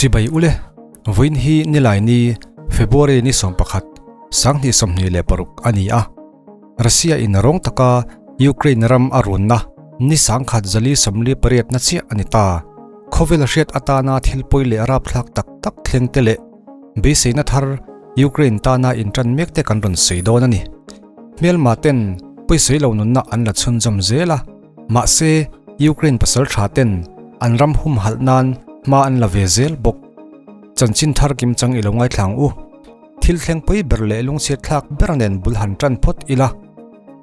Chibai ule, vawiin hi Nilaini, February ni 11, 2026 a ni a. Russia in rawng taka Ukraine ram a runna ni 1048 na chiah a ni ta. Khawvel hriat atana thil pawi leh rapthlak tak tak thleng te leh beiseina thar Ukraine tana intan mek te kan rawn sawi dawn a ni. Hmelma ten pawisawi lo nunna an la chhunzawm zel a, mahse Ukraine pasal tha ten an ram humhalh nan hma an la ve zel bawk. Chanchin thar kimchang i lo ngaithla ang u. Thil thleng pui ber leh lungchhiat thlak ber nen bul han tan phawt ila.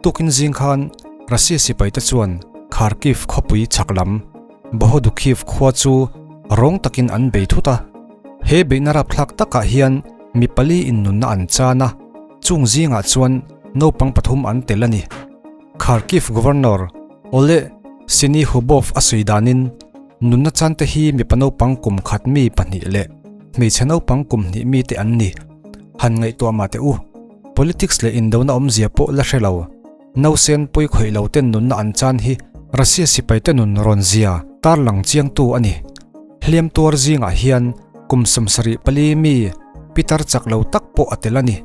Tukin zing khan Russia sipai te chuan Kharkiv khawpui chhak lam Bohodukhiv khua chu rawng takin an bei thut a. He beihna rapthlak takah hian mi pali in nunna an chan a, chung zingah chuan naupang pathum an tel a ni. Kharkiv Governor Oleh Sinihubov a sawi danin nunna chan te hi mipa naupang kum khat mi pahnih leh hmeichhe naupang kum hnih mi te an ni. Han ngaihtuah mah teh u, politics leh indona awmzia pawh la hre lo. Nausen pawi khawih lo ten nunna an chan hi Russia sipai te nun rawn zia tarlang chiangtu a ni. Hliam tuar zingah hian kum 74 mi pitar chak lo tak pawh a tel a ni.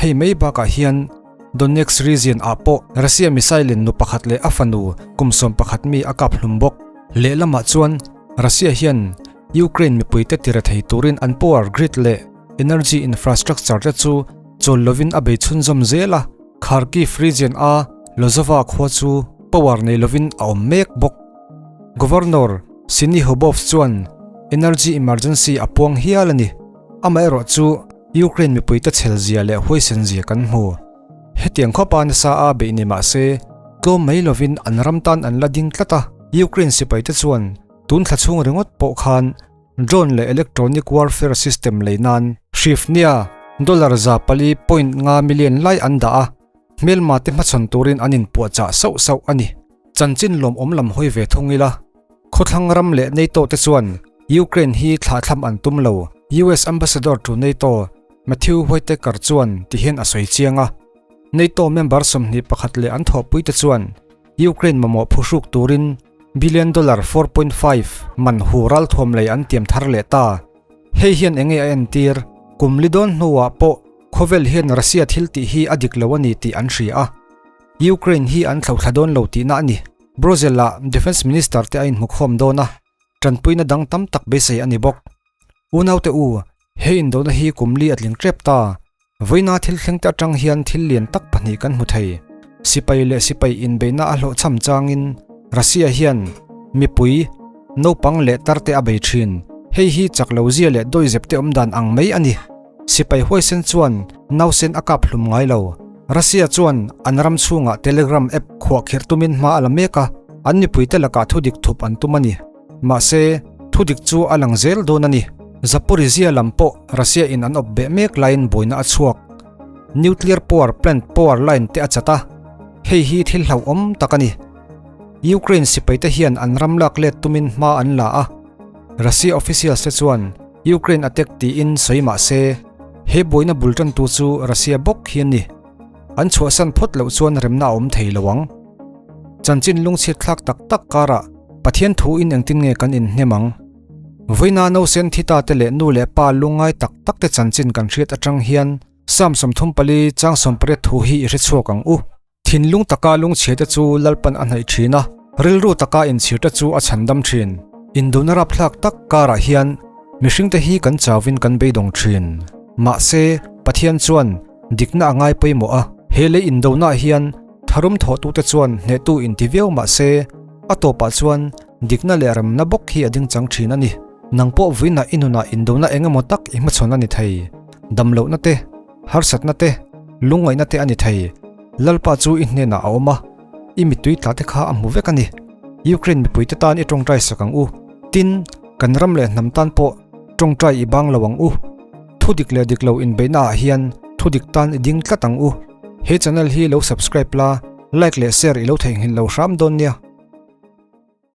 Hei mai bakah hian Donetsk region ah pawh Russia missile in nu pakhat leh a fanu kum 11 mi a kap hlum bawk. Lehlamah chuan Russia hian Ukraine mipuite tire thei turin an power grid leh energy infrastructure te chu chawl lovin a bei chhunzawm zel a, Kharkiv region a Lozova khua chu power nei lovin a awm mek bawk. Governor Sinihubov chuan energy emergency a puang hial a ni. Amaherawh chu Ukraine mipuite chhel zia leh huaisen zia kan hmu. Hetiang khawpa nasa a beih ni mah se, tlawm mai lovin an ram tan an la ding tlat a, Ukraine sipaite chuan Tun thla chhung ringawt pawh khan drone leh electronic warfare system lei nan Hrifnia dollar 400.5 million lai an dah a, hmelma te hmachhawn turin an inpuahchah sauh sauh a ni. Chanchin lawmawm lam hawi ve thung ila, khawthlang ram leh NATO te chuan Ukraine hi thlahthlam an tum lo. US Ambassador to NATO Matthew Whitaker chuan tihian a sawi chiang a, NATO member 21 leh an thawhpui te chuan Ukraine mamawh phuhruk turin Billion dollar 4.5 man hu ralthuam lei an tiam thar leh ta. Hei hian enge a entir? Kum li dawn hnuah pawh khawvel hian Russia thil tih hi a dik lo a ni tih an hria a. Ukraine hi an thlo thla dawn lo tihna a ni. Brussels ah Defence Minister te a inhmukhawm dawn a, tanpuina dang tam tak beisei a ni bawk. Unaute u, he indona hi kum li a tling tep ta. Vawiina thil thleng te atang hian thil lian tak pahnih kan hmu thei. Sipai leh sipai inbeihna a hlawhchham changin Russia hian mipui, naupang leh tar te a bei thin. Hei hi chak lo zia leh dawizep te awm dan ang mai a ni. Sipai huaisen chuan nausen a kap hlum ngai lo. Russia chuan an ram chhungah Telegram app khuahkhirh tumin hma a la mek a, an mipuite lakah thudik thup an tum a ni. Mahse, thudik chu a lang zel dawn a ni. Zaporizhzhia lam pawh Russia in an awp beh mek laiin buaina a chhuak. Nuclear power plant power line te a chat a, hei hi thil hlauhawm tak a ni. Ukraine sipaite hian an ram lak let tumin hma an la a, Russia officials te chuan Ukraine attack tiin sawi mah se, he buaina bul tantu chu Russia bawk hi a ni. An chhuahsan phawt loh chuan remna a awm thei lo ang. Chanchin lungchhiat thlak tak tak karah Pathian thu in engtin nge kan inhnem ang? Vawiina nausen thi ta te leh nu leh pa lungngai tak tak te chanchin kan hriat atang hian Psalm 34 chang 18 thu hi i hre chhuak ang u. Thinlung taka lungchhia te chu Lalpan a hnaih thin a, rilru taka inchhir te chu a chhandam thin. Induna rapthlak tak karah hian mihring te hi kan chauhin kan beidawng thin. Mahse, Pathian chuan dikna a ngai pawimawh a, he lei indonaah hian tharum thawhtute chuan hnehtu inti viau mah se, a tawpah chuan dikna leh remna bawk hi a ding chang thin a ni. Nang pawh vuinah i nunah indona eng emaw tak i hmachhawn a ni thei. Damlohna te, harsatna te, lungngaihna te a ni thei. Lalpa chu i hnenah a awm a, i mittui tla te kha a hmu vek a ni. Ukraine mipuite tan i tawngtai sak ang u. Tin, kan ram leh hnam tan pawh tawngtai i bang lo ang u. Thu dik leh dik lo inbeihna ah hian thu dik tan i ding tlat ang u. He channel hi lo subscribe la, like leh share i lo theihnghilh lo hram dawn nia.